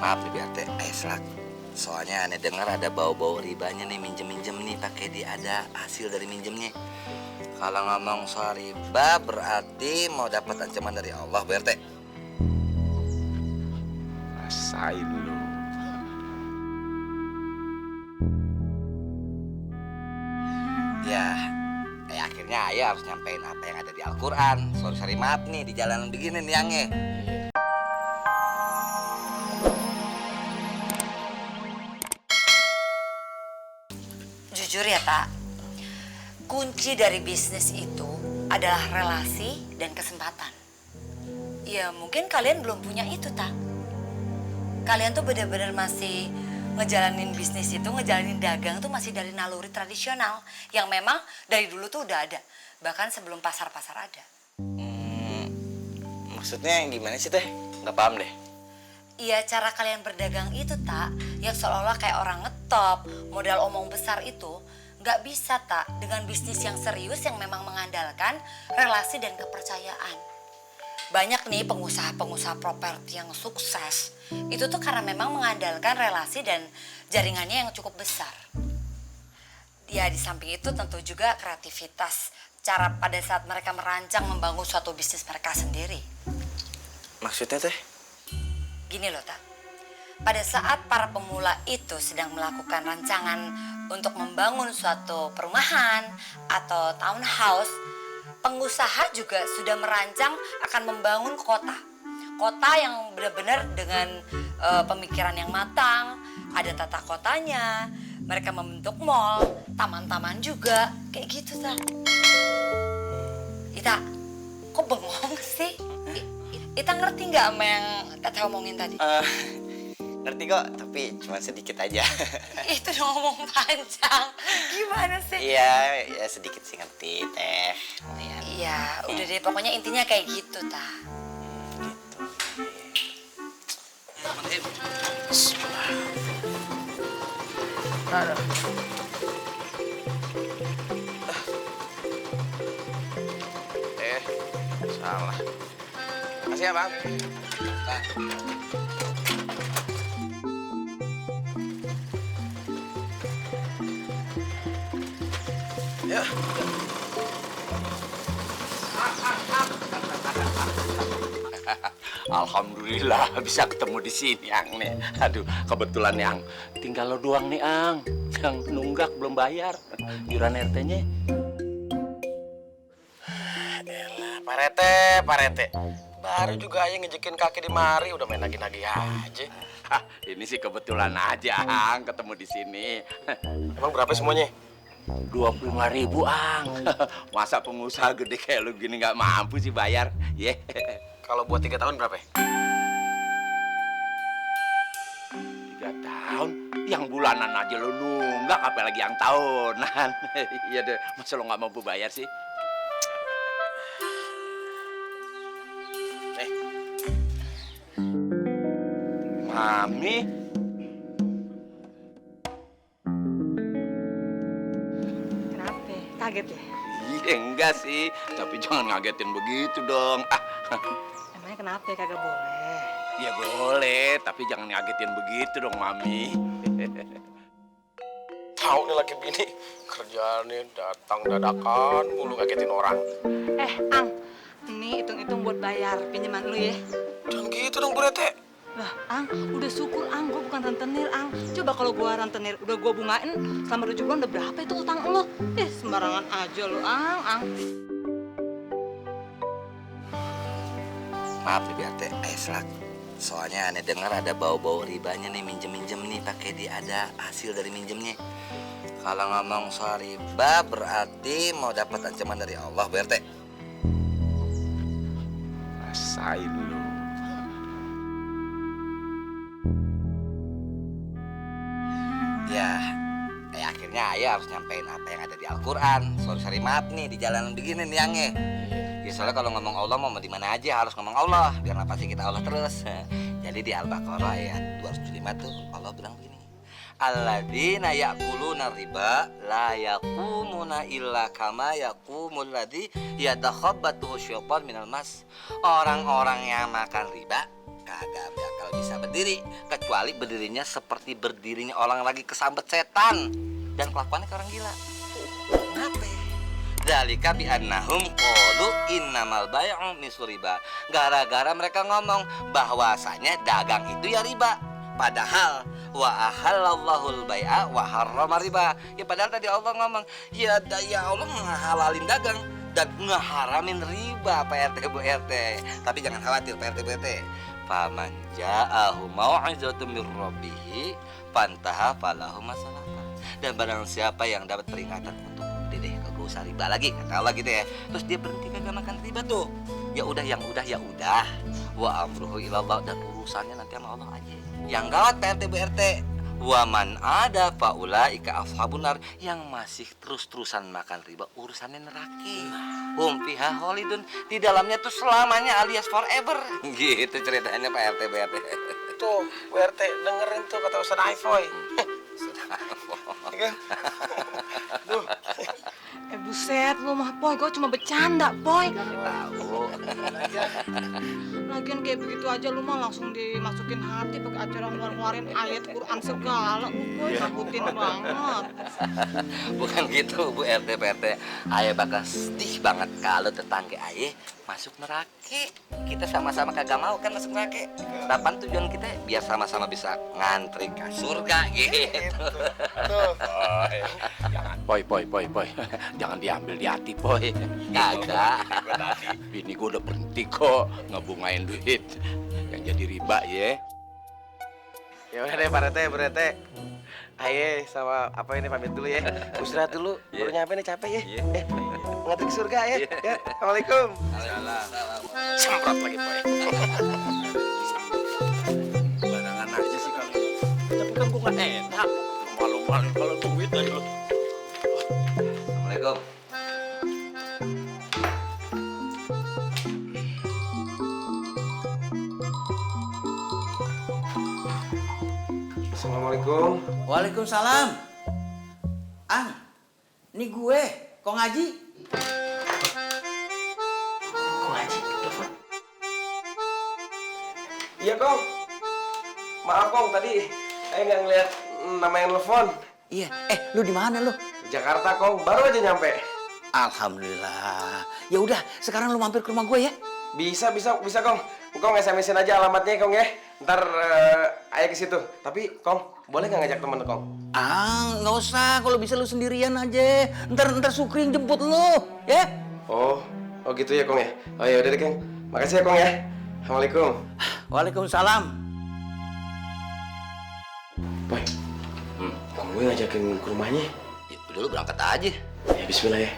Maaf nih BRT, selak. Soalnya aneh dengar ada bau-bau ribanya nih minjem-minjem nih pakai dia ada hasil dari minjemnya. Kalau ngomong soal riba berarti mau dapat ancaman dari Allah BRT. Rasain lu. Ya, akhirnya ayah harus nyampein apa yang ada di Al-Quran. Sorry maaf nih di jalanan begini nih yangnya. Jujur ya, Tak. Kunci dari bisnis itu adalah relasi dan kesempatan. Ya, mungkin kalian belum punya itu, Tak. Kalian tuh benar-benar masih ngejalanin bisnis itu, ngejalanin dagang tuh masih dari naluri tradisional yang memang dari dulu tuh udah ada. Bahkan sebelum pasar-pasar ada. Maksudnya gimana sih teh? Nggak paham deh. Iya, cara kalian berdagang itu, Tak, yang seolah-olah kayak orang ngetop, modal omong besar itu, nggak bisa, Tak, dengan bisnis yang serius yang memang mengandalkan relasi dan kepercayaan. Banyak nih pengusaha-pengusaha properti yang sukses, itu tuh karena memang mengandalkan relasi dan jaringannya yang cukup besar. Ya, di samping itu tentu juga kreativitas, cara pada saat mereka merancang membangun suatu bisnis mereka sendiri. Maksudnya teh? Gini loh, Tak. Pada saat para pemula itu sedang melakukan rancangan untuk membangun suatu perumahan atau townhouse, pengusaha juga sudah merancang akan membangun kota. Kota yang benar-benar dengan pemikiran yang matang, ada tata kotanya, mereka membentuk mall, taman-taman juga, kayak gitu, Tak. Ita, kok bengong sih? Ita ngerti nggak sama yang Tete omongin tadi? Ngerti kok, tapi cuma sedikit aja. Itu udah ngomong panjang. Gimana sih? Iya, ya sedikit sih ngerti teh. Iya, udah deh. Pokoknya intinya kayak gitu, Ta. Ada. Salah. Makasih ya, Bang. Ya. Alhamdulillah bisa ketemu di sini, Ang nih. Aduh, kebetulan Yang tinggal lo doang nih, Ang. Yang nunggak belum bayar iuran RT-nya. Pak Rete. Baru juga aja ngejekin kaki di mari udah main nagih-nagih aja. Hah, ini sih kebetulan aja, Ang, ketemu di sini. Emang berapa semuanya? 25.000, Ang. Masa pengusaha gede kayak lu gini nggak mampu sih bayar? Ye. Kalau buat 3 tahun berapa? 3 tahun? Yang bulanan aja lu nunggak, apalagi yang tahunan. Iya deh, masa lu nggak mampu bayar sih? Mami? Kenapa? Kaget ya? Iya enggak sih, tapi jangan ngagetin begitu dong. Emangnya kenapa kagak boleh? Ya boleh, tapi jangan ngagetin begitu dong, Mami. Tahu nih laki bini kerjaannya datang dadakan mulu ngagetin orang. Ang, ini hitung-hitung buat bayar pinjaman lu ya. Jangan gitu dong, Bu Rete. Lah, Ang, udah syukur, Ang, gue bukan rentenir, Ang. Coba kalau gue rentenir, udah gue bungain, selama 7 bulan udah berapa itu utang lo? Sembarangan aja lo, Ang. Maaf nih BRT, selak. Soalnya aneh dengar ada bau-bau ribanya nih minjem-minjem nih pakai dia ada hasil dari minjemnya. Kalau ngomong soal riba berarti mau dapat ancaman dari Allah BRT. Rasain lu. Ya, akhirnya ayah harus nyampein apa yang ada di Al-Quran. Sorry maaf nih di jalanan begini nih yangnya. Ya soalnya kalau ngomong Allah mau di mana aja harus ngomong Allah biar apa sih kita Allah terus. Jadi di Al-Baqarah ayat 205 tuh Allah bilang begini. Alladzina ya'kuluna riba la yaqumuna illa kama yaqumul ladzi yatakhabbathu syaitan minal mas. Orang-orang yang makan riba kagak bakal bisa berdiri kecuali berdirinya seperti berdirinya orang lagi kesambet setan dan kelakuannya kayak orang gila. Kenapa? Dzalika bi annahum qalu innamal bai'u mislu riba. Gara-gara mereka ngomong bahwasanya dagang itu ya riba. Padahal wa ahallallahul bai'a wa harrama riba. Ya padahal tadi Allah ngomong, ya Allah ngehalalin dagang dan ngeharamin riba Pak RT Bu RT. Tapi jangan khawatir Pak RT Bu RT. Faman ja'ahu mau'izatun mir rabbih fantaha falahu masalatan. Dan barang siapa yang dapat peringatan untuk deh kagak usah riba lagi kata Allah gitu ya. Terus dia berhenti kagak makan riba tuh. Ya udah yang udah ya udah. Wa amruhu ilallah, dan urusannya nanti sama Allah aja. Yang gawat Pak RT Bu RT, wa man ada faulaika ashabun nar, yang masih terus-terusan makan riba urusannya neraka. Hum fiha khalidun, di dalamnya tuh selamanya alias forever. Gitu ceritanya Pak RT Bu RT. Tuh, Bu RT dengerin tuh kata Ustaz Aifoy. Iya kan? Duh. Buset lu mah Poy, gue cuma bercanda Poy. Tahu. Lagian kayak begitu aja lu mah langsung dimasukin hati pakai acara ngeluarin ayat Quran segala lu Poy, nakutin banget. Bukan gitu Bu RT Pak RT. Ayah bakal sedih banget kalau tetangga ayah masuk neraka. Kita sama-sama kagak mau kan masuk neraka. Kapan tujuan kita biar sama-sama bisa ngantri ke surga gitu. Tuh. Poy. Jangan diambil di hati, Poy. Kagak. Bini gue udah berhenti kok ngebungain duit yang jadi riba ya. Ya udah deh Pak RT, Bu RT. Aye sama apa ini pamit dulu ya. Istirahat dulu, baru nyampe nih capek ya. Ngantri ke surga ya. Ya, Assalamualaikum. Semprot lagi, Poy. Barangan aja sih kalau. Tapi kan gue gak enak. Malu-malu kalau duit aja lo. Assalamualaikum. Assalamualaikum. Waalaikumsalam. Ang, ini gue, Kong Haji. Kong Haji, telepon. Iya, Kong. Maaf, Kong, tadi saya nggak ngeliat nama yang telepon. Iya, lu di mana lu? Jakarta, Kong. Baru aja nyampe. Alhamdulillah. Ya udah, sekarang lu mampir ke rumah gue ya. Bisa, Kong. Kong SMS-in aja alamatnya, Kong ya. Ntar ayah ke situ. Tapi, Kong, boleh nggak ngajak temen, Kong? Ah, nggak usah. Kalau bisa lu sendirian aja. Ntar Sukri yang jemput lu, ya. Oh gitu ya, Kong ya. Oh ya udah deh, Kong. Makasih ya, Kong ya. Assalamualaikum. Waalaikumsalam. Boy, Kong gue ngajakin ke rumahnya. Ya, udah lu berangkat aja. Ya, bismillah ya.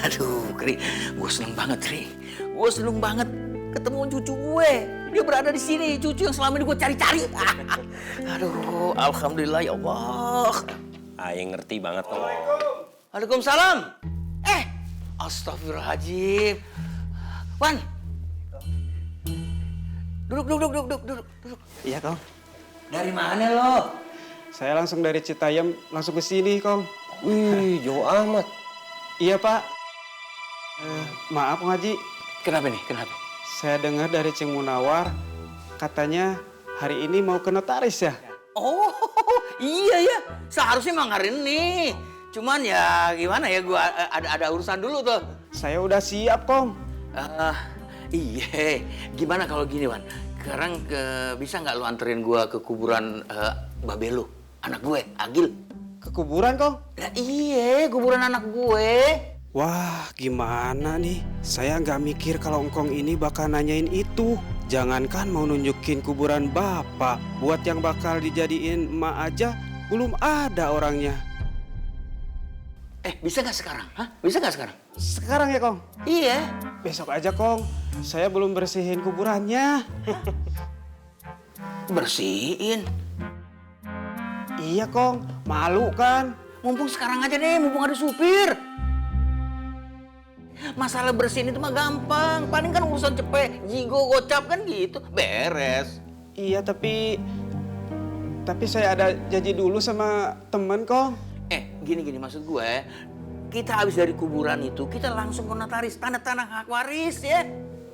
Aduh, Kri, gue seneng banget, Kri. Gue seneng banget ketemu cucu gue. Dia berada di sini, cucu yang selama ini gue cari-cari. Aduh, alhamdulillah ya Allah. Ayah ngerti banget kok. Waalaikumsalam. Astagfirullahaladzim. Wan. Duduk. Iya, Kong. Dari mana lo? Saya langsung dari Citayam langsung ke sini, Kong. Wih, jauh amat. Iya, Pak. Maaf, Kong Haji. Kenapa nih? Kenapa? Saya dengar dari Cing Munawar katanya hari ini mau ke notaris ya. Oh, iya ya. Seharusnya emang hari ini. Cuman ya gimana ya, gua ada urusan dulu tuh. Saya udah siap, Kong. Iya. Gimana kalau gini, Wan? Sekarang bisa nggak lu anterin gua ke kuburan babe lu, anak gue, Agil? Ke kuburan, Kong? Lah iya, kuburan anak gue. Wah, gimana nih? Saya nggak mikir kalau engkong ini bakal nanyain itu. Jangankan mau nunjukin kuburan bapak, buat yang bakal dijadiin emak aja belum ada orangnya. Bisa nggak sekarang? Hah? Bisa nggak sekarang? Sekarang ya, Kong? Iya. Besok aja, Kong. Saya belum bersihin kuburannya. Bersihin. Iya, Kong. Malu kan? Mumpung sekarang aja deh, mumpung ada supir. Masalah bersihin itu mah gampang. Paling kan urusan cepet, jigo, gocap kan gitu. Beres. Iya, tapi saya ada janji dulu sama temen, Kong. Gini maksud gue. Kita habis dari kuburan itu, kita langsung ke notaris, tanda tanah hak waris ya.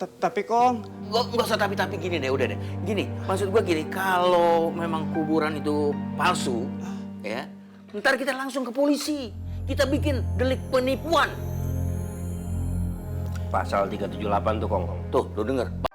Tapi Kong, Nggak usah tapi gini deh, udah deh. Gini, maksud gua gini, kalau memang kuburan itu palsu, ya, ntar kita langsung ke polisi. Kita bikin delik penipuan. Pasal 378 tuh, Kong. Tuh, lu denger.